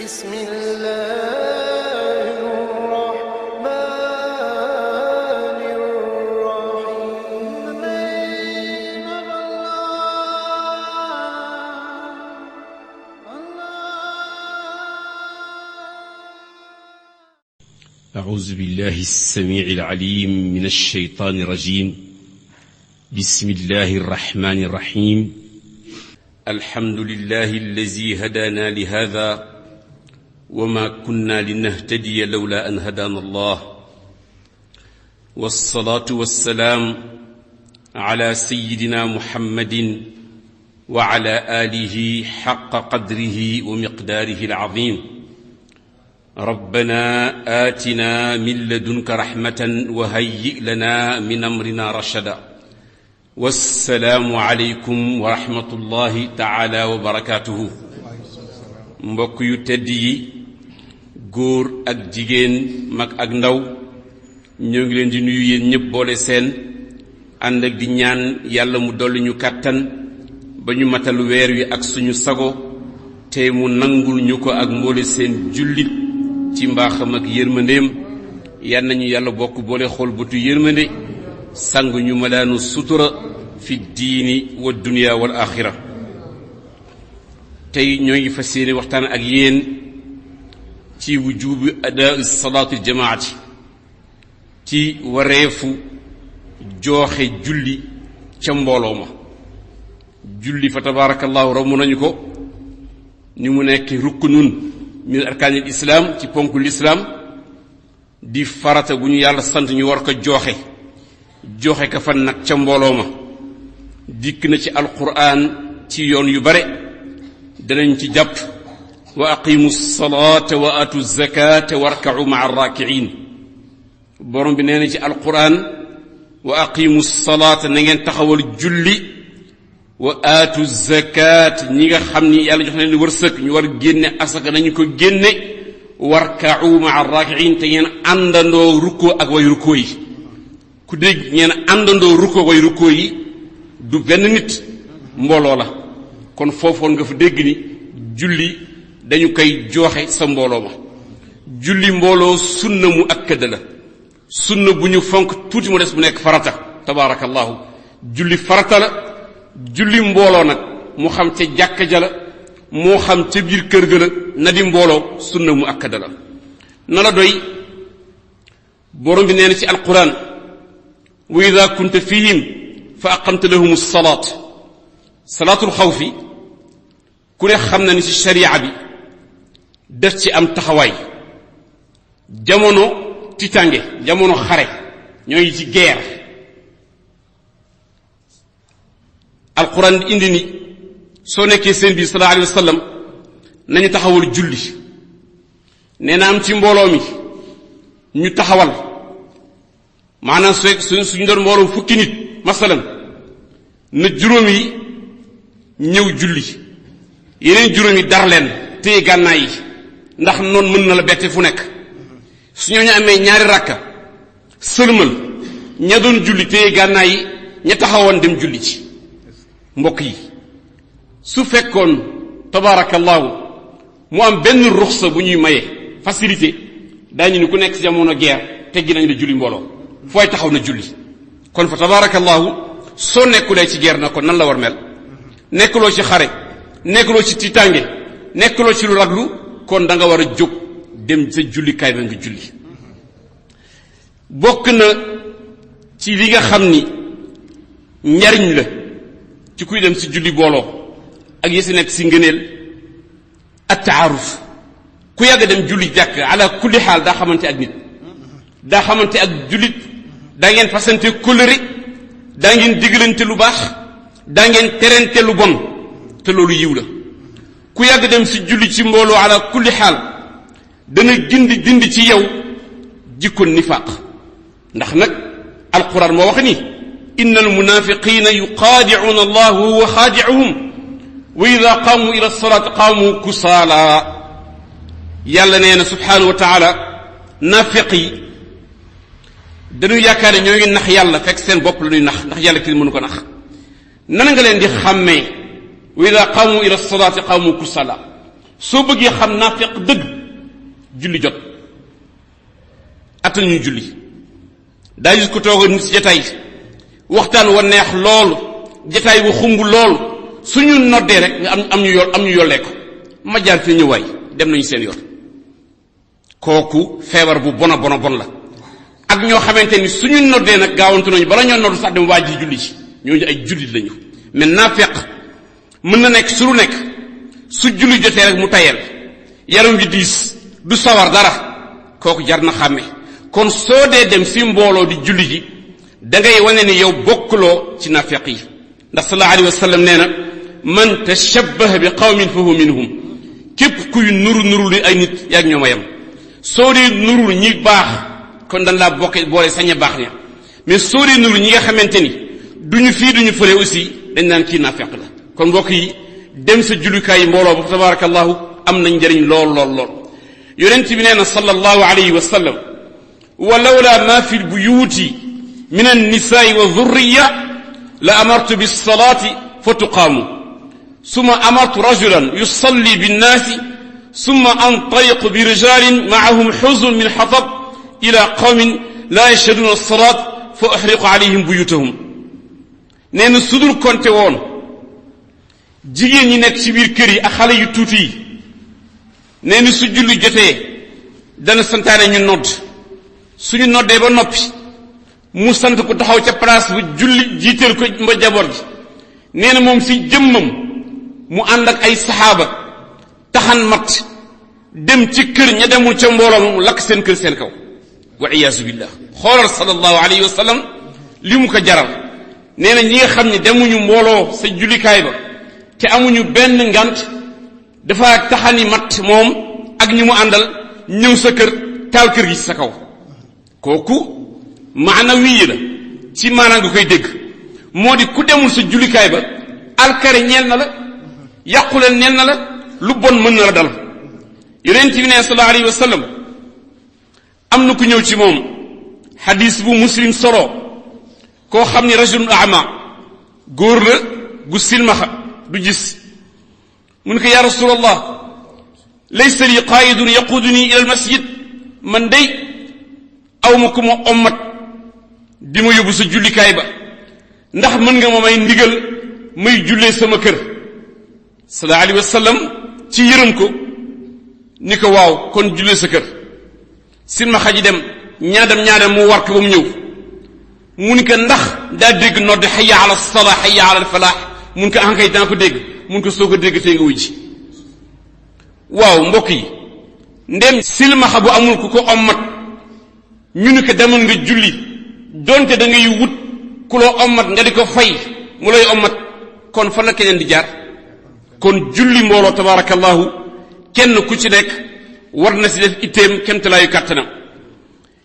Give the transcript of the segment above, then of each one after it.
بسم الله الرحمن الرحيم. أعوذ بالله السميع العليم من الشيطان الرجيم. بسم الله الرحمن الرحيم. الحمد لله الذي هدانا لهذا وما كنا لنهتدي لولا أن هدانا الله، والصلاة والسلام على سيدنا محمد وعلى آله حق قدره ومقداره العظيم. ربنا آتنا من لدنك رحمة وهيئ لنا من أمرنا رشدا. والسلام عليكم ورحمة الله تعالى وبركاته. mbokk yu tedd yi, góor ak jigéen, mag ak ndaw, ñoo ngi leen di nuyu yéen ñëpp boole seen, ànd ak di ñaan yàlla mu dolli ñu kàttan ba ñu matal weer wi ak suñu sago, te mu nangul ñu ko ak mboole seen jullit ci mbaaxam ak yërmandeem. yal nañu yàlla bokk boole xool bëtu yërmande, sang ñu malaanu sutura fi diini wa dunya wal axira. tey ñoo ngi fas yéene waxtaan ak yéen ci wujubi adaa salaatu jamaati, ci wareefu jooxe julli ca mbooloo ma. julli fa tabarakallahu romb nañu ko ni mu nekk ruknun min arkaanil islaam, ci ponku lislaam, di farata bu ñu yàlla sant ñu war ko joxe ka fan nag ca mbooloo ma. dikk na ci alquran ci yoon yu bare, danañ ci jàpp wa aqimu salata wa atu zakata warka'u ma'a arraki'in. borom bi nee na ci alquran wa aqimu salata, na ngeen taxawal julli, wa aatu zakat, ñi nga xam ni yàlla jox na leen wërsëg ñu war génne asaka nañu ko génne, warka'u ma'a arraki'in, te ngeen àndandoo rukkoo ak way rukkoo yi. ku dégg ngeen àndandoo rukkoo way rukkoo yi du benn nit, mbooloo la. kon foofoon nga fa dégg ni julli dañu koy joxe sa mbooloo ma. julli mbooloo sunna mu akkada la, sunna bu ñu fonk tuuti mu des bu nekk farata. tabaarakallahu, julli farata la. julli mbooloo nag mu xam ca jàkka ja la, moo xam ca biir kër ga la, na di mbooloo sunna mu akkada la. na la doy borom bi nee na ci alquran wa ida kunta fihim fa aqamta lahum salaat. salaatul xawfi ku ne xam na ni ci sharia bi def ci am taxawaay. jamono titange, jamono xare, ñooy ci guerre, alquran indi ni soo nekkee seen biir sallallahu alayhi wa sallam nañu taxawal julli. nee na am ci mbooloo mi ñu taxawal, maanaam suñu doon mbooloo fukki nit masalan, na juróom yi ñëw julli, yeneen juróom yi dar leen téye gànnaay yi, ndax noonu mën na la bette fu nekk. su ñooñu amee ñaari rakka sëlmal, ña doon julli téye gànnaay yi, ña taxawoon dem julli ci. mbokk yi, su fekkoon tabarakallahu mu am benn ruxsa bu ñuy maye, facilité, daañu ni ku nekk ci jamono guerre teggi nañ la julli mbooloo, fooy taxaw na julli. kon fa tabarakallahu soo nekkulee ci guerre na kon nan la war mel? nekkuloo ci xare, nekkuloo ci tiitaange, nekkuloo ci lu raglu, kon da nga war a jóg dem sa jullikaay ba nga julli. bokk na ci li nga xam ni njariñ la ci kuy dem ci julli booloo ak yi si nekk si ngëneel, at-taaruf. ku yàgg dem julli jàkk ala kulli xaal daa xamante ak nit, daa xamante ak jullit, daa ngeen fasante kóllëre, daa ngeen digalante lu baax, daa ngeen terente lu bon, te loolu yiw la. ku yàgg dem ci julli ci mbooloo ala kulli xaal dana dindi ci yow jikko nifaaq. ndax nag alquran moo wax ni innal munafiqina yuqaadi'una allah wa huwa xaadi'uhum wa ida qaamu ila salaati qaamu kusaala. yàlla nee na subhanahu wa taala, nafiq yi dañu yaakaar ne ñoo ngi nax yàlla, fekk seen bopp la ñuy nax, ndax yàlla kenn mënu ko nax. nan nga leen di xàmmee wa ida qaamu ila salaati qaamu kusala, soo bëggee xam naafiq dëgg julli jot attan ñu julli daa gis ko toog nit si jataay waxtaan wa neex loolu jataay bu xumb loolu suñu noddee rek nga am ñu yollee ko ma jaar fi ñu waay dem nañu seen yoon kooku feebar bu bon la ak ñoo xamante ni suñu noddee nag gaawantu nañu bala ñoo noddu sax dem waaj ji julli ci ñooñu ay jullit lañu mais naafeq mën na nekk su lu nekk su julli jotee rek mu tayel yaram bi diis du sawar dara kooku jar na xàmme kon soo dee dem fi mbooloo di julli ji da ngay wane ni yow bokkuloo ci naafeq yi ndax sallallahu alayhi wa sallam nee na man tashabbaha bi qawmin fa huwa minhum képp kuy nuru li ay nit yaag ñoom a yem soo dee nurul ñi baax kon dañ laa boole sañ a baax ña mais soo dee nurul ñi nga xamante ni duñu fii duñu fële aussi dañ naan kii naafeq la kon mbokk yi dem sa jullukaay yi mbooloo ba tabarakallahu am nañ njëriñ lool yonent bi nee na sallallahu alayhi wa sallam wa lawla ma fi lbuyuti min annisaai wa dhurriya la amartu bissalati fa tuqaamu summa amartu rajulan yusalli binnaasi summa antaliqu bi rijalin maahum xuzun min xatab ila qawmin la yashhaduna alsalat fa uhriqu alayhim buyutahum nee na sudul konte woon jigéen ñi nekk ci biir kër yi ak xale yu tuuti yi nee na su julli jotee dana santaane ñu nodd suñu noddee ba noppi mu sant ko taxaw ca place bu julli jiiteel ko mba jaboot ji nee na moom si jëmmam mu ànd ak ay saxaaba taxan mat dem ci kër ña demul ca mbooloo mu lakk seen kër seen kaw wa iyaasu billah xoolal sallallahu alayhi wa sallam li mu ko jaral nee na ñi nga xam ne demuñu mbooloo sa jullikaay ba te amuñu benn ngant dafa taxani mat moom ak ñi mu àndal ñëw sa kër taal kër gi ci sa kaw kooku maana wii la ci maanaam nga koy dégg moo di ku demul sa jullikaay ba alkare ñeel na la yàquleen ñeel na la lu bon mën na la dal yonent bi ne sallallahu alayhi wa sallam am na ku ñëw ci moom xadis bu muslim solo koo xam ni rajulun ama góor la gu silmaxa du gis mu ne ko ya rasulallah laysa li qaayidun yaquduni ila almasjid man day awma ku ma ommat di ma yóbbu sa jullikaay ba ndax mën nga ma may ndigal may jullee sama kër sallallahu alayhi wa sallam ci yërëm ko ni ko waaw kon jullee sa kër silmaxa ji dem ñaadam mu war ko ba mu ñëw mu ni ko ndax daa dégg nodd hayya ala salaa hayya ala falaax mun ko ankay daa ko dégg mun ko soo ko dégg tey nga wuy ji waaw mbokk yi ndem silmaxa bu amul ku ko ommat ñu ni ko demal nga julli donte da ngay wut ku loo ommat nga di ko fay mu lay ommat kon fan la keneen di jaar kon julli mbooloo tabarakallahu kenn ku ci nekk war na si def itteem kemtalaayu kàttanam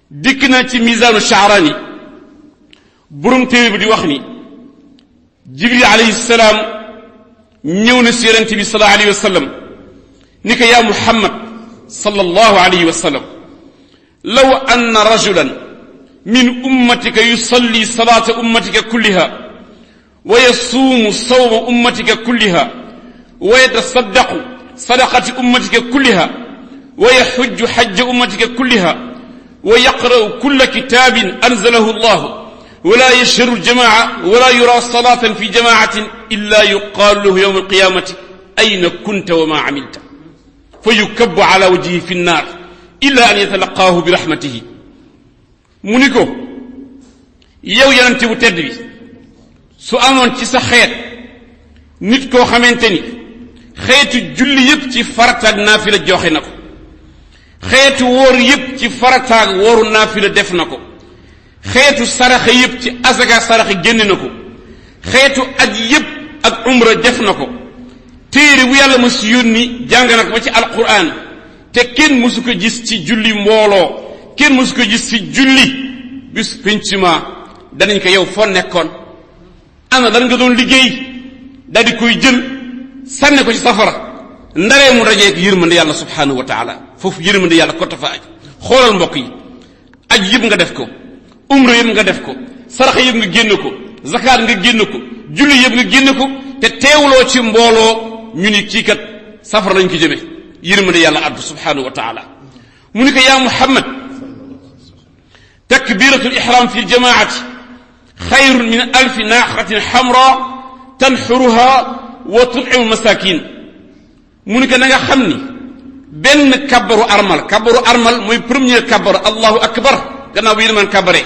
dikk na ci misaanu Sha'rani borom téere bi di wax ni jibril alayhi salaam ñëw na si yonent bi sallallahu alayhi wa sallam ni ko yaa muhammad sallallahu alayhi wa sallam law anna rajulan min ummatika yusalli salata ummatika kulliha wa yasuumu sawma ummatika kulliha wa yatasaddaqu sadaqati ummatika kulliha wa yaxujju xajja ummatika kulliha wa yaqra'u kulla kitaabin anzalahu allah wala yashharu aljamaa wala yura salatan fi jamaatin illa yuqaalu lahu yawma alqiyamati ayna kunta wa ma amilta fa yukabbu ala wajhihi fi nnaar illa an yatalaqaahu bi rahmatihi mu ni ko yow yonente bu tedd bi su amoon ci sa xeet nit koo xamante ni xeetu julli yépp ci farataag naafila joxe na ko xeetu wóor yépp ci farataag wóoru naafila def na ko xeetu saraxa yépp ci asaka saraxa génn na ko xeetu aj yépp ak umra def na ko téere bu yàlla ma si yónni jàng na ko ba ci alquran te kenn mësu ko gis ci julli mbooloo kenn mësu ko gis ci julli bis pencuma danañ ko yow foo nekkoon ana lan nga doon liggéey daal di koy jël sànne ko ci safara ndaree mu dajeeg yërmande yàlla subhanahu wa taala foofu yërmande yàlla ko tafa aj xoolal mbokk yi aj yëpp nga def ko umra yëpp nga def ko saraxa yëpp nga génn ko zakaat nga génn ko julli yëpp nga génn ko te teewloo ci mbooloo ñu ni kii kat safara lañ ko jëme yërmande yàlla addu subhanahu wa taala mu ni ko yaa Muhammad takbiratul ihram fi ljamaati xayrun min alfi naaxatin xamra tanxuruha wa tut'imu masakin mu ni ko na nga xam ni benn kabbaru armal mooy premier kabbaru allahu akbar gannaaw bu yërmaan kabbare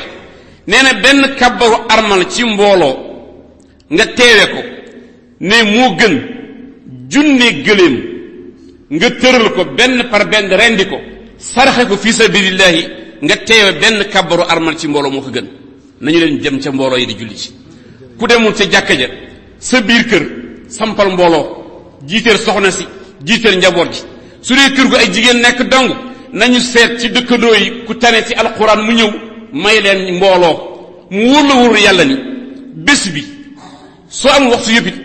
nee na benn kabbaru armal ci mbooloo nga teewe ko ne moo gën junne gëléem nga tëral ko benn par benn rendi ko saraxe ko fi sabilillahi nga teewe benn kabbaru armal ci mbooloo moo ko gën nañu leen jëm ca mbooloo yi di julli ci ku demul ca jàkka ja sa biir kër sampal mbooloo jiiteel soxna si jiiteel njaboot ji su dee kër gu ay jigéen nekk dong nañu seet ci dëkkandoo yi ku tane ci alquran mu ñëw may leen mbooloo mu wóor la wóor yàlla ni bés bi soo am waxtu yëpp it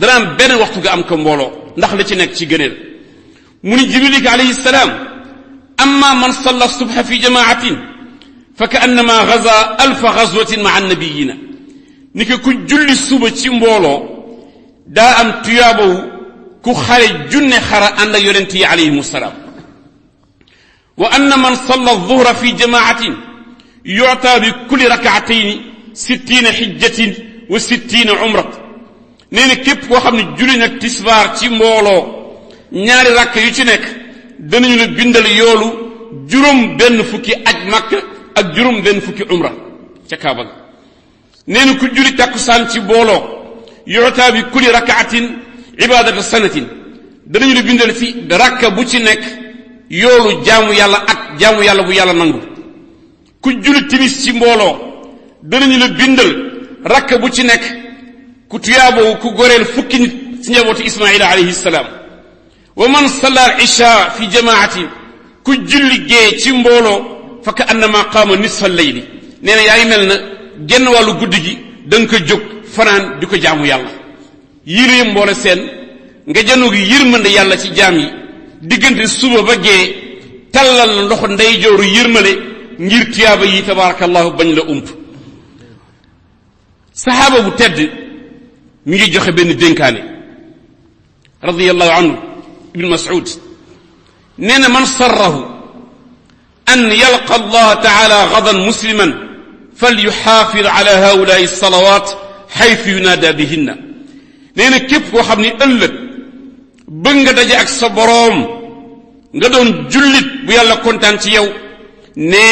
dana am benn waxtu nga am ko mbooloo ndax la ci nekk ci gëneel mu ni jibril alayhi salaam amma man salla subha fi jamaatin fa ka annama gaza alfa gazwatin maa annabiyina ni ko ku julli suba ci mbooloo daa am tuyaabawu ku xare junne xara ànd ak yonent yi alayhim salaam wa anna man salla zuhra fi jamaatin yu'ta bi kulli rak'atayn 60 hijjatin wa 60 umrat nee na képp koo xam ne julli nag tisbaar ci mbooloo ñaari rakk yu ci nekk danañu la bindal yoolu juróom benn fukki aj makk ak juróom benn fukki umra ca Kaaba ga nee na ku julli takkusaan ci mbooloo yu'ta bi kulli rak'atin ibadata sanatin danañu la bindal ci rakka bu ci nekk yoolu jaamu yàlla ak jaamu yàlla bu yàlla nangu ku julli timis ci mbooloo danañu la bindal rakka bu ci nekk ku tuyaaboo ku goreel fukki nit ci njabootu Ismaila alayhi salaam wa man salla al isha fi jamaatin ku julli gee ci mbooloo fa ka annama qaama nisfa layli nee na yaa ngi mel na genn wàllu guddi gi da nga ko jóg fanaan di ko jaamu yàlla yii mboole seen nga janoog yërmande yàlla ci jaam yi diggante suba ba gee tallal la loxo ndeyjooru yërmale ngir tuyaaba yi tabaarakallahu bañ la ump saxaaba bu tedd mi ngi joxe benn dénkaane radiyallahu anhu ibn Mas'ud nee na man sarrahu an yalqa allah taala gadan musliman falyuxaafid ala haulaai salawat xaytu yunaada bihinna nee na képp koo xam ni ëllëg bëgg nga daje ak sa boroom nga doon jullit bu yàlla kontaan ci yow ne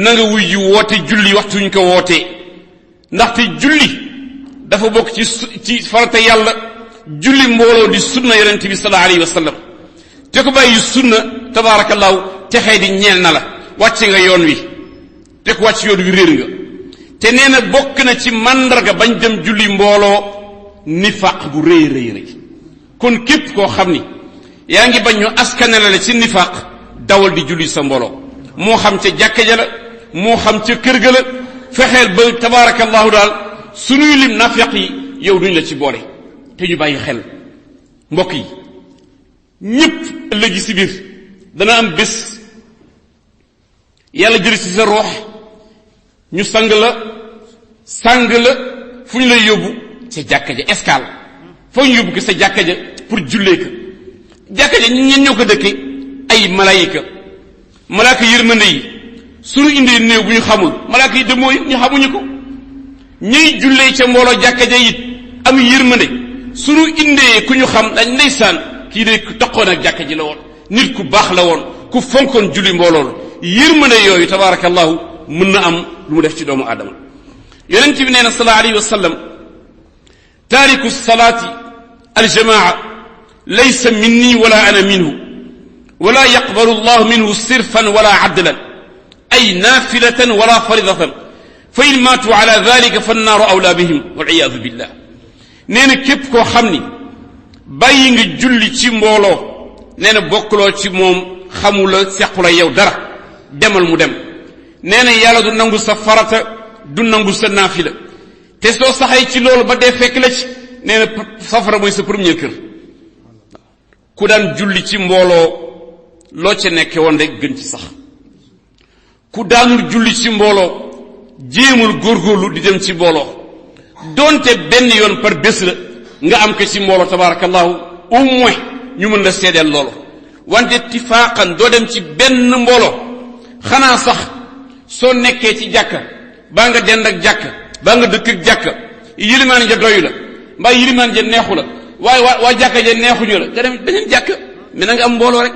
na nga wuy woote julli waxtu ñu ko wootee ndaxte julli dafa bokk ci farata yàlla julli mbooloo di sunna yonente bi sallallahu alayhi wa sallam te ko bàyyi sunna tabaarakallaahu texee di ñeel na la wàcce nga yoon wi te ko wàcc yoon wi réer nga te nee na bokk na ci màndarga bañ dem julli mbooloo nifaq bu rëy rëy rëy kon képp koo xam ni yaa ngi bañ ñu askanale la ci nifaq dawal di julli sa mbooloo moo xam ca jàkka ja la moo xam ca kër ga la fexeel ba tabaarakallaahu daal suñuy lim nafiq yi yow duñ la ci boole te ñu bàyyi xel mbokk yi ñépp ëllëgi si biir dana am bés yàlla jël ci sa roox ñu sang la fu ñu lay yóbbu sa jàkka ja escale foo ñu yóbbu ko sa jàkka ja pour jullee ko jàkka ja ñen ñoo ko dëkke ay malaaka yërmande yi suñu indee néew bu ñu xamul malaaka yi demoo ñu xamuñu ko ñuy jullee ca mbooloo jàkka ja it am yërmande suñu indee ku ñu xam dañ ndeysaan kii de ku toqoon ak jàkka ji la woon nit ku baax la woon ku fonkoon julli mbooloo la yërmande yooyu tabaarakallahu mën na am lu mu def ci doomu aadama yonent bi nee na sallallahu alayhi wa sallam taariku salaati aljamaa laysa minni wala ana minhu wala yaqbalu allahu minhu sirfan wala adlan ay naafilatan wala faridatan fa in maatu ala dalika fa annaaru awla bihim waliyadu billah nee na képp koo xam ni bàyyi nga julli ci mbooloo nee na bokkuloo ci moom xamula sequla yow dara demal mu dem nee na yàlla du nangu sa farata du nangu sa naafila te soo saxee ci loolu ba dee fekk la ci nee na safara mooy sa premier kër ku daan julli ci mbooloo loo ca nekke woon rek gën ci sax ku daanul julli ci mbooloo jéemul góorgóorlu di dem ci mbooloo doonte benn yoon par bés la nga am ko ci mbooloo tabarakallahu au moins ñu mën la seedeel loolu wante ittifaaqan doo dem ci benn mbooloo xanaa sax soo nekkee ci jàkka baa nga dend ak jàkka baa nga dëkk ak jàkka yilimaan ja doyu la mbaa yilimaan ja neexu la waaye waa jàkka ja neexuñu la nga dem beneen jàkka mais na nga am mbooloo rek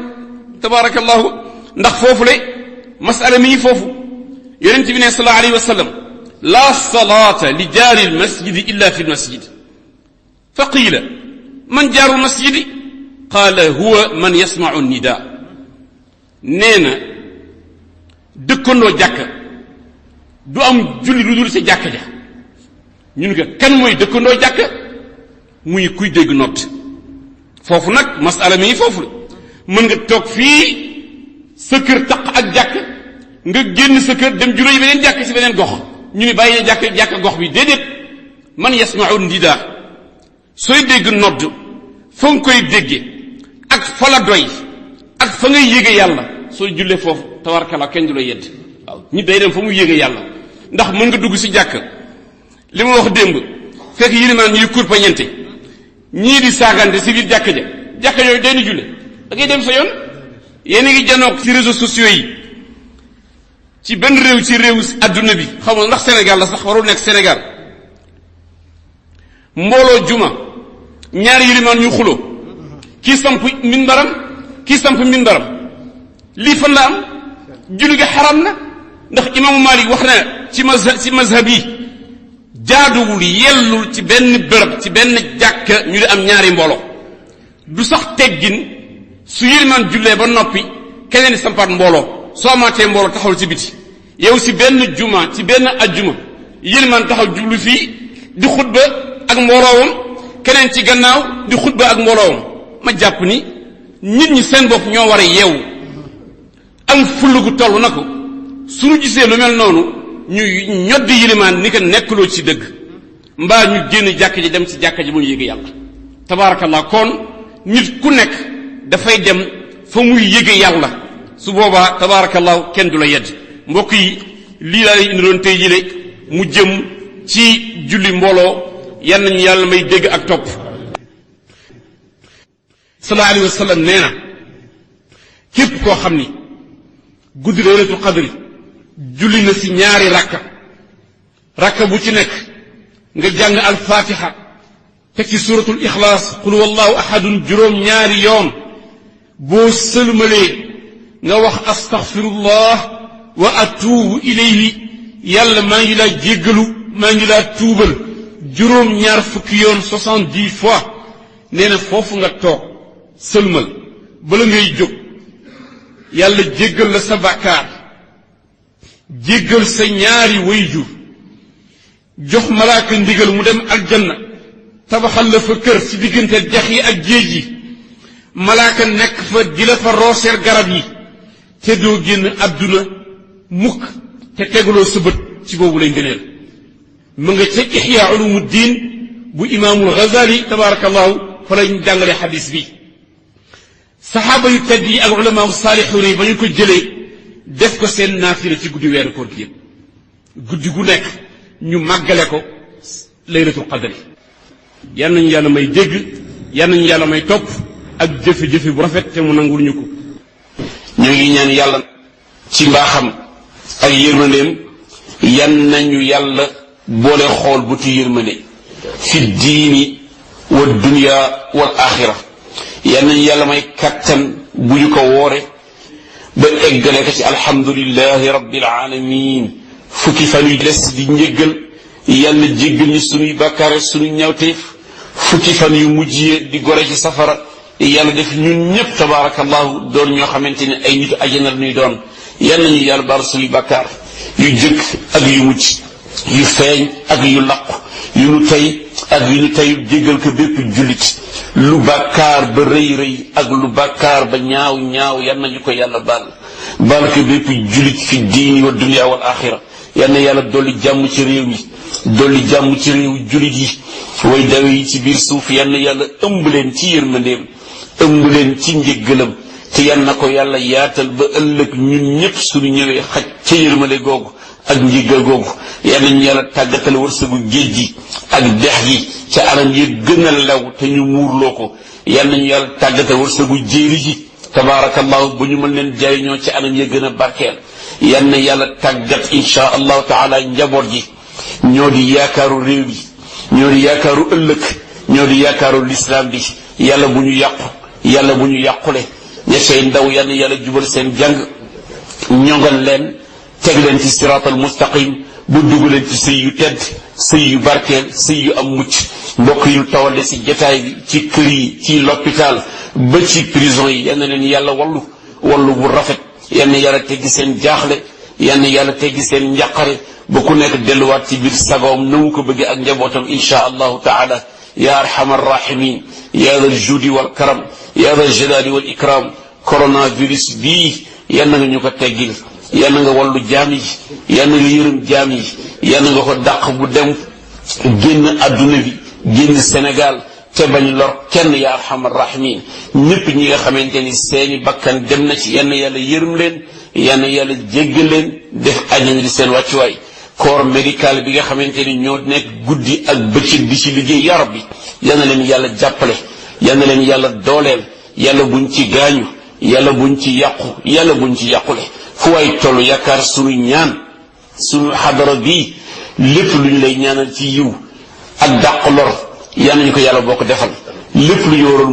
tabarakallahu ndax foofu le masala mi ngi foofu yonent bi ne sallallahu alayhi wa sallam la salata li jaari al masjidi illa fi al masjid fa qiila man jaaru al masjidi qaala huwa man yasma'u nida nee na dëkkandoo jàkka du am julli lu dul sa jàkka ja ñun nga kan mooy dëkkandoo jàkka muy kuy dégg nodd foofu nag masala mi foofu la mën nga toog fii sa kër taq ak jàkk nga génn sa kër dem juróoyi beneen jàkk ci beneen gox ñu ni bàyyi na jàkk gox bi déedéet man yasma'u nida sooy dégg nodd fa nga koy dégge ak fa la doy ak fa ngay yéege yàlla sooy jullee foofu tabarakalla kenn du la yedd waaw ñi day dem fa mu yéege yàlla ndax mën nga dugg ci jàkk li ma wax démb fekk yilimaan ñuy kurpañente ñii di saagante ci biir jàkka yooyu day ni julle da ngay dem sa yoon yéen a ngi janoog ci réseaux sociaux yi ci benn réew ci réew adduna bi xaw ma ndax Sénégal la sax warul nekk Sénégal mbooloo juma ñaari yilimaan ñu xuloo kii samp minbaram kii samp minbaram lii fan la am julli ga xaram na ndax imaamu Malik wax na ci mazhab yi jaaduwul yellul ci benn bërëb ci benn jàkka ñu di am ñaari mbooloo du sax teggin su yilimaan jullee ba noppi keneen di sampaat mbooloo soo amaatee mbooloo taxawul ci biti yow si benn juma ci benn ajjuma yilimaan taxaw jublu fii di xutba ak mbooloowam keneen ci gannaaw di xutba ak mbooloowam ma jàpp ni nit ñi seen bopp ñoo war a yeewu am fulla gu toll na ko suñu gisee lu mel noonu ñu ñoddi yilimaan ni ko nekkuloo ci dëgg mbaa ñu génn jàkk ji dem ci jàkk ji mu yéege yàlla tabaarakallah kon nit ku nekk dafay dem fa muy yéege yàlla su boobaa tabaarakallah kenn du la yedd mbokk yi lii laa lay indi doon tey jile mu jëm ci julli mbooloo yal nañu yàlla may dégg ak topp sallallahu alayhi wa sallam nee na képp koo xam ni guddi laylatul qadri julli na ci ñaari rakka bu ci nekk nga jàng alfatiha teg ci suratul ixlaas qul wallahu ahadun juróom ñaari yoon boo sëlmalee nga wax astaghfirullah wa atuubu ilayhi yàlla maa ngi laa jéggalu maa ngi laa tuubal juróom ñaar fukki yoon 70 fois nee na foofu nga toog sëlmal bala ngay jóg yàlla jéggal la sa bàkkaar jéggal sa ñaari wayjur jox malaaka ndigal mu dem aljanna tabaxal la fa kër ci diggante dex yi ak géej yi malaaka nekk fa di la fa rooseer garab yi te doo génn àdduna mukk te tegaloo sa bët ci boobu lay ngëneel mu nga ca Ihya Ulumuddin bu imaamul Ghazali tabarakallahu fa lañ jàngale xadis bi saxaaba yu tedd yi ak ulamaaw saalixuun yi ba ñu ko jëlee def ko seen naafila ci guddi weeru koor gi yëpp guddi gu nekk ñu màggale ko laylatul qadri yal nañu yàlla may dégg yal nañu yàlla may topp ak jëfe-jëfe bu rafet te mu nangul ñu ko ñu ngi ñaan yàlla ci mbaaxam ak yërmandeem yan nañu yàlla boole xool bu ti yërmande fi diini wa dunya wal axira yan nañu yàlla may kattan bu ñu ko woore ba eggale ko ci alhamdulillahi rabbil alamin fukki fan yu des di njëggal yàlla jéggal ñu sunuy bàkkaar sunuy ñawteef fukki fan yu mujjee di gore ci safara yàlla def ñun ñëpp tabaarakallahu doon ñoo xamante ne ay nitu ajana la ñuy doon yal nañu yàlla baal sunuy bàkkaar yu jëkk ak yu mujj yu feeñ ak yu laqu yu nu tey ak yu nu tey jéggal ko bépp jullit lu bàkkaar ba rëy rëy ak lu bàkkaar ba ñaaw ñaaw yal nañu ko yàlla baal ko bépp jullit fi diini wa dunya wal axira yal na yàlla dolli jàmm ci réew mi dolli jàmm ci réew jullit yi way dawe yi ci biir suuf yal na yàlla ëmb leen ci yërmandeem ëmb leen ci njëggalam te yal na ko yàlla yaatal ba ëllëg ñun ñëpp suñu ñëwee xaj ca yërmande googu ak njëggal googu yal nañu yàlla tàggatal wërsëgu géej gi ak dex gi ca anam yi gën a lew te ñu muurloo ko yal nañu yàlla tàggatal wërsëgu jéeri ji tabaarakallahu bu ñu mën leen jariñoo ci anam ya gën a barkeel. yal na yàlla tàggat insha allahu taala njaboot ji ñoo di yaakaaru réew bi, ñoo di yaakaaru ëllëg, ñoo di yaakaaru lislaam bi. yàlla bu ñu yàqu, yàlla bu ñu yàqule. ña say ndaw yal na yàlla jubal seen jàng, ñongal leen, teg leen ci siraatal mustaqim, bu dugg leen ci sëy yu tedd, sëy yu barkeel, sëy yu am mucc. mbokk yu tawale si jotaay bi, ci kër yi, ci l'hôpital ba ci prison yi, yal na leen yàlla wallu bu rafet. yal na yàlla teggi seen jaaxle, yal na yàlla teggi seen njàqare ba ku nekk delluwaat ci biir sagoom na mu ko bëggee ak njabootam insha allahu taala. ya arhamar rahimin, ya dal judi wal karam, ya dal jalali wal ikram. coronavirus bii yal na nga ñu ko teggil, yal na nga wallu jaam yi, yal na nga yërëm jaam yi, yal na nga ko dàq bu dem génn adduna bi, génn Sénégal te bañ lor kenn ya arhamar rahimin. ñëpp ñi nga xamante ni seeni bakkan dem na ci, yal na yàlla yërëm leen, yal na yàlla jéggal leen, def àjjana di seen wàccuwaay. corps médical bi nga xamante ni ñoo nekk guddi ak bëccëg di ci liggéey ya rabbi, yal na leen yàlla jàppale, yal na leen yàlla dooleel, yàlla buñ ci gaañu, yàlla buñ ci yàqu, yàlla buñ ci yàqule. fu waay tollu yaakaar sunu ñaan, sunu xadara bii lépp lu ñu lay ñaanal ci yiw ak dàq lor yal nañu ko yàlla bokk defal. lépp lu ñu waroon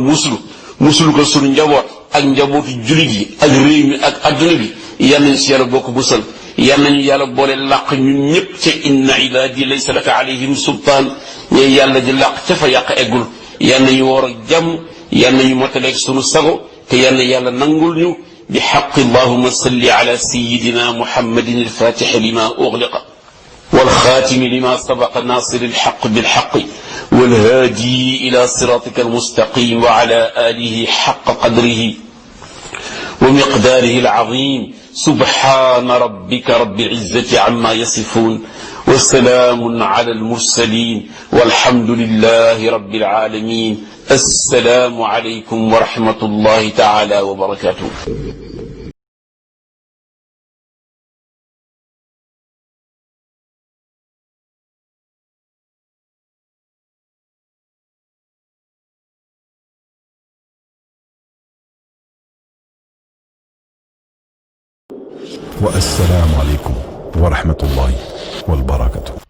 musulu ko sunu njaboot ak njabootu julit yi ak réew mi ak adduna bi, yal nañu si yàlla bokk musal. yal nañu yàlla boole làq ñun ñëpp ca inna ibadi laysa laka alayhim sultaan, ñooy yàlla di làq ca fa yàq eggul. yal nañu woor ak jàmm, yal nañu motaleeg sunu sago, te yal na yàlla nangul ñu bi xaqi allahuma salli ala sayidina muhammadin alfatixi lima ugliqa والخاتم لما سبق ناصر الحق بالحق والهادي إلى صراطك المستقيم وعلى آله حق قدره ومقداره العظيم. سبحان ربك رب العزة عما يصفون وسلام على المرسلين والحمد لله رب العالمين. السلام عليكم ورحمة الله تعالى وبركاته. والسلام عليكم ورحمة الله وبركاته.